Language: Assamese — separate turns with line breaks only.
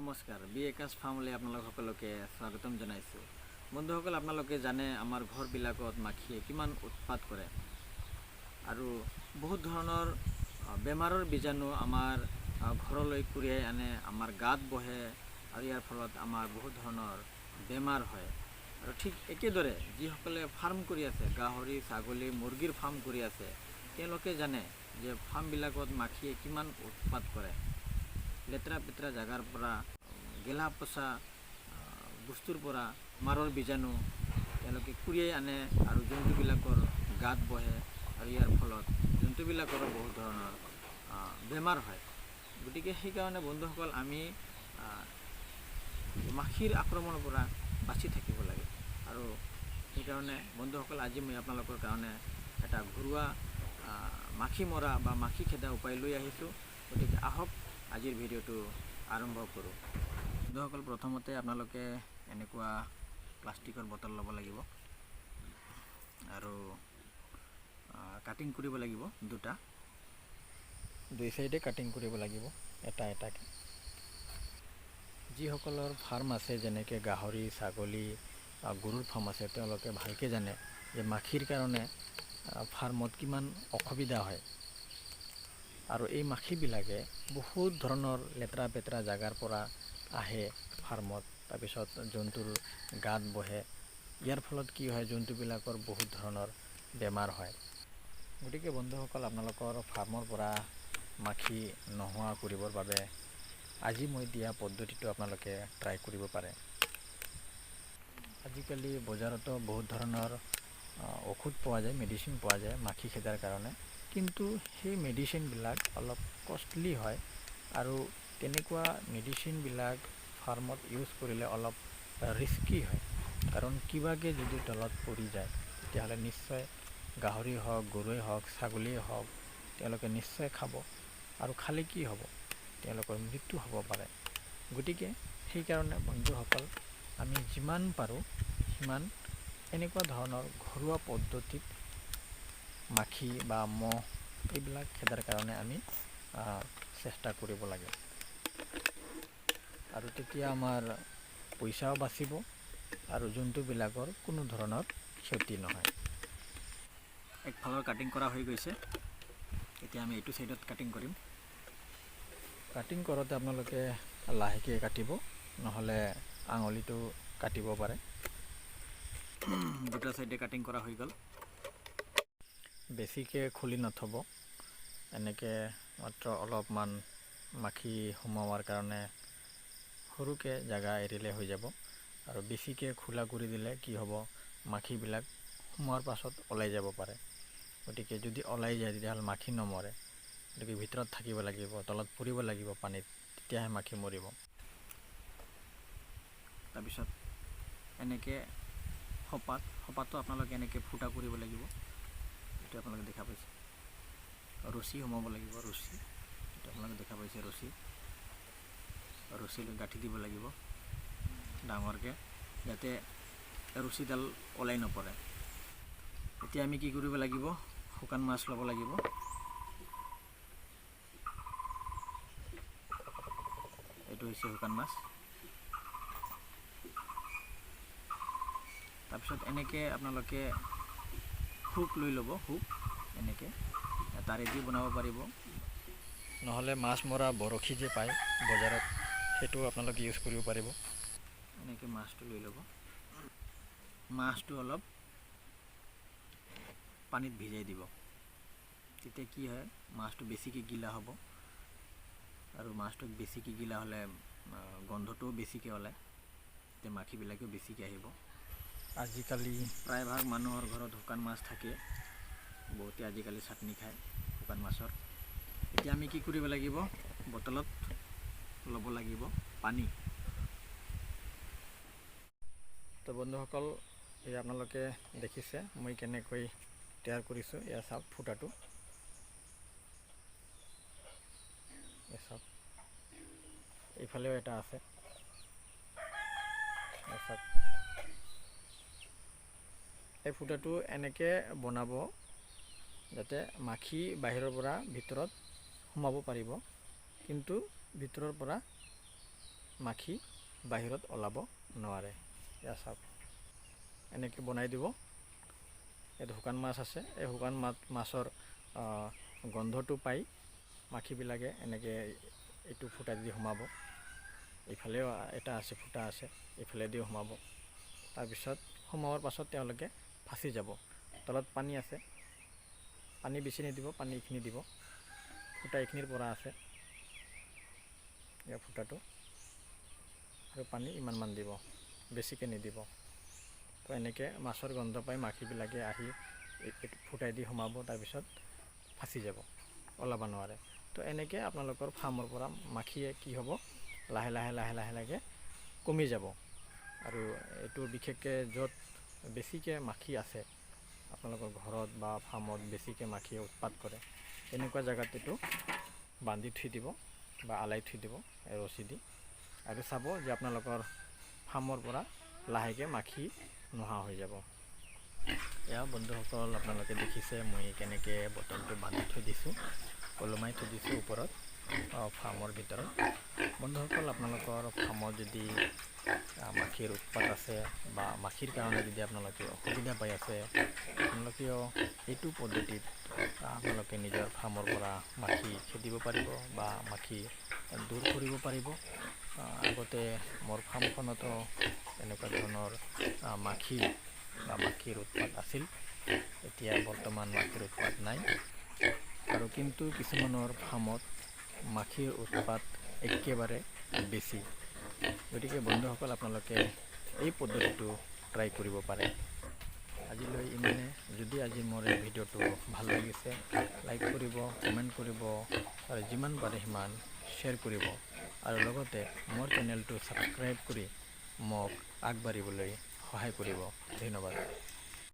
নমস্কাৰ, বি একাশ ফাৰ্মলৈ আপোনালোক সকলোকে স্বাগতম জনাইছোঁ। বন্ধুসকল, আপোনালোকে জানে আমাৰ ঘৰবিলাকত মাখিয়ে কিমান উৎপাত কৰে আৰু বহুত ধৰণৰ বেমাৰৰ বীজাণু আমাৰ ঘৰলৈ কঢ়িয়াই আনে, আমাৰ গাত বহে আৰু ইয়াৰ ফলত আমাৰ বহুত ধৰণৰ বেমাৰ হয়। আৰু ঠিক একেদৰে যিসকলে ফাৰ্ম কৰি আছে, গাহৰি, ছাগলী, মুৰ্গীৰ ফাৰ্ম কৰি আছে, তেওঁলোকে জানে যে ফাৰ্মবিলাকত মাখিয়ে কিমান উৎপাত কৰে। লেতেৰা পেতেৰা জেগাৰ পৰা, গেলা পচা বস্তুৰ পৰা বেমাৰৰ বীজাণু তেওঁলোকে কুৰিয়াই আনে আৰু জন্তুবিলাকৰ গাত বহে আৰু ইয়াৰ ফলত জন্তুবিলাকৰো বহুত ধৰণৰ বেমাৰ হয়। গতিকে সেইকাৰণে বন্ধুসকল, আমি মাখিৰ আক্ৰমণৰ পৰা বাচি থাকিব লাগে। আৰু সেইকাৰণে বন্ধুসকল, আজি মই আপোনালোকৰ কাৰণে এটা ঘৰুৱা মাখি মৰা বা মাখি খেদা উপায় লৈ আহিছোঁ। গতিকে আহক, আজিৰ ভিডিঅ'টো আৰম্ভ কৰোঁ। বন্ধুসকল, প্ৰথমতে আপোনালোকে এনেকুৱা প্লাষ্টিকৰ বটল ল'ব লাগিব আৰু কাটিং কৰিব লাগিব দুটা, দুই চাইডে কাটিং কৰিব লাগিব এটা এটাকৈ। যিসকলৰ ফাৰ্ম আছে, যেনেকৈ গাহৰি, ছাগলী, গৰুৰ ফাৰ্ম আছে, তেওঁলোকে ভালকৈ জানে যে মাখিৰ কাৰণে ফাৰ্মত কিমান অসুবিধা হয়। আৰু এই মাখিবিলাকে বহুত ধৰণৰ লেতেৰা পেতেৰা জেগাৰ পৰা আহে ফাৰ্মত, তাৰপিছত জন্তুৰ গাত বহে। ইয়াৰ ফলত কি হয়, জন্তুবিলাকৰ বহুত ধৰণৰ বেমাৰ হয়। গতিকে বন্ধুসকল, আপোনালোকৰ ফাৰ্মৰ পৰা মাখি নোহোৱা কৰিবৰ বাবে আজি মই দিয়া পদ্ধতিটো আপোনালোকে ট্ৰাই কৰিব পাৰে। আজিকালি বজাৰতো বহুত ধৰণৰ ঔষধ পোৱা যায়, মেডিচিন পোৱা যায় মাখি খেদাৰ কাৰণে, কিন্তু সেই মেডিচিনবিলাক অলপ কষ্টলি হয় আৰু তেনেকুৱা মেডিচিনবিলাক ফাৰ্মত ইউজ কৰিলে অলপ ৰিস্কি হয়। কাৰণ কিবাকৈ যদি তলত পৰি যায়, তেতিয়াহ'লে নিশ্চয় গাহৰি হওক, গৰুৱেই হওক, ছাগলীয়ে হওক, তেওঁলোকে নিশ্চয় খাব আৰু খালে কি হ'ব, তেওঁলোকৰ মৃত্যু হ'ব পাৰে। গতিকে সেইকাৰণে বন্ধুসকল, আমি যিমান পাৰোঁ সিমান এনেকুৱা ধৰণৰ ঘৰুৱা পদ্ধতিত মাখি বা মহ এইবিলাক খেদাৰ কাৰণে আমি চেষ্টা কৰিব লাগে। আৰু তেতিয়া আমাৰ পইচাও বাচিব আৰু জন্তুবিলাকৰ কোনো ধৰণৰ ক্ষতি নহয়। একফালৰ কাটিং কৰা হৈ গৈছে, এতিয়া আমি এইটো ছাইডত কাটিং কৰিম। কাটিং কৰোঁতে আপোনালোকে লাহেকৈ কাটিব, নহ'লে আঙুলিটো কাটিব পাৰে। দুটা ছাইডে কাটিং কৰা হৈ গ'ল। বেছিকৈ খুলি নথ'ব, এনেকৈ মাত্ৰ অলপমান মাখি সোমোৱাৰ কাৰণে সৰুকৈ জেগা এৰিলে হৈ যাব। আৰু বেছিকৈ খোলা কৰি দিলে কি হ'ব, মাখিবিলাক সোমোৱাৰ পাছত ওলাই যাব পাৰে। গতিকে যদি ওলাই যায়, তেতিয়াহ'লে মাখি নমৰে। গতিকে ভিতৰত থাকিব লাগিব, তলত পৰিব লাগিব পানীত, তেতিয়াহে মাখি মৰিব। তাৰপিছত এনেকৈ সপাতো আপোনালোকে এনেকৈ ফুটা কৰিব লাগিব। এইটো আপোনালোকে দেখা পাইছে। ৰছী সোমাব লাগিব, ৰছী। এইটো আপোনালোকে দেখা পাইছে, ৰছী। ৰছী গাঁঠি দিব লাগিব ডাঙৰকৈ, যাতে ৰছীডাল ওলাই নপৰে। এতিয়া আমি কি কৰিব লাগিব? শুকান মাছ ল'ব লাগিব। এইটো হৈছে শুকান মাছ। তাৰপিছত এনেকৈ আপোনালোকে হুক লৈ ল'ব, হুক এনেকৈ তাৰেদি বনাব পাৰিব, নহ'লে মাছ মৰা বৰশী যে পায় বজাৰত, সেইটো আপোনালোকে ইউজ কৰিব পাৰিব। এনেকৈ মাছটো লৈ ল'ব, মাছটো অলপ পানীত ভিজাই দিব। তেতিয়া কি হয়, মাছটো বেছিকৈ গিলা হ'ব আৰু মাছটো বেছিকৈ গিলা হ'লে গন্ধটোও বেছিকৈ ওলায়, তেতিয়া মাখিবিলাকেও বেছিকৈ আহিব। আজিকালি প্ৰায়ভাগ মানুহৰ ঘৰত শুকান মাছ থাকে, বহুতে আজিকালি চাটনি খায় শুকান মাছৰ। এতিয়া আমি কি কৰিব লাগিব? বটলত ল'ব লাগিব পানী। তো বন্ধুসকল, এই আপোনালোকে দেখিছে মই কেনেকৈ তৈয়াৰ কৰিছোঁ। এয়া চাওক ফুটাটো, এয়া চাওক, এইফালেও এটা আছে, এয়া চাওক। এই ফুটাটো এনেকৈ বনাব যাতে মাখি বাহিৰৰ পৰা ভিতৰত সোমাব পাৰিব, কিন্তু ভিতৰৰ পৰা মাখি বাহিৰত ওলাব নোৱাৰে। এয়া চাওক, এনেকৈ বনাই দিব। ইয়াত শুকান মাছ আছে, এই শুকান মাছৰ গন্ধটো পাই মাখিবিলাকে এনেকৈ এইটো ফুটা দি সোমাব। ইফালেও এটা আছে, ফুটা আছে, ইফালেদিও সোমাব। তাৰপিছত সোমোৱাৰ পাছত তেওঁলোকে ফাঁচি যাব। তলত পানী আছে, পানী বেছি নিদিব, পানী এইখিনি দিব। ফুটা এইখিনিৰ পৰা আছে, ইয়াৰ ফুটাটো, আৰু পানী ইমানমান দিব, বেছিকৈ নিদিব। তো এনেকৈ মাছৰ গন্ধ পাই মাখিবিলাকে আহি এইটো ফুটাই দি সোমাব, তাৰপিছত ফাঁচি যাব, ওলাব নোৱাৰে। তো এনেকৈ আপোনালোকৰ ফাৰ্মৰ পৰা মাখিয়ে কি হ'ব, লাহে লাহে লাহে লাহে লাহে কমি যাব। আৰু এইটো বিশেষকৈ য'ত বেছিকৈ মাখি আছে, আপোনালোকৰ ঘৰত বা ফাৰ্মত বেছিকৈ মাখিয়ে উৎপাত কৰে, তেনেকুৱা জেগাত এইটো বান্ধি থৈ দিব বা আলাই থৈ দিব ৰছী দি, আৰু চাব যে আপোনালোকৰ ফাৰ্মৰ পৰা লাহেকৈ মাখি নোহোৱা হৈ যাব। এয়া বন্ধুসকল, আপোনালোকে দেখিছে মই কেনেকৈ বটলটো বান্ধি থৈ দিছোঁ, ওলোমাই থৈ দিছোঁ ওপৰত ফাৰ্মৰ ভিতৰত। বন্ধুসকল, আপোনালোকৰ ফাৰ্মত যদি মাখিৰ উৎপাত আছে বা মাখিৰ কাৰণে যদি আপোনালোকে অসুবিধা পাই আছে, আপোনালোকেও এইটো পদ্ধতিত আপোনালোকে নিজৰ ফাৰ্মৰ পৰা মাখি খেদিব পাৰিব বা মাখি দূৰ কৰিব পাৰিব। আগতে মোৰ ফাৰ্মখনতো এনেকুৱা ধৰণৰ মাখি বা মাখিৰ উৎপাত আছিল, এতিয়া বৰ্তমান মাখিৰ উৎপাত নাই। আৰু কিন্তু কিছুমানৰ ফাৰ্মত মাখিৰ উৎপাত একেবাৰে বেছি। গতিকে বন্ধুসকল, আপোনালোকে এই পদ্ধতিটো ট্ৰাই কৰিব পাৰে। আজিলৈ ইমানে। যদি আজি মোৰ এই ভিডিঅ'টো ভাল লাগিছে, লাইক কৰিব, কমেণ্ট কৰিব আৰু যিমান পাৰে সিমান শ্বেয়াৰ কৰিব, আৰু লগতে মোৰ চেনেলটো ছাবস্ক্ৰাইব কৰি মোক আগবাঢ়িবলৈ সহায় কৰিব। ধন্যবাদ।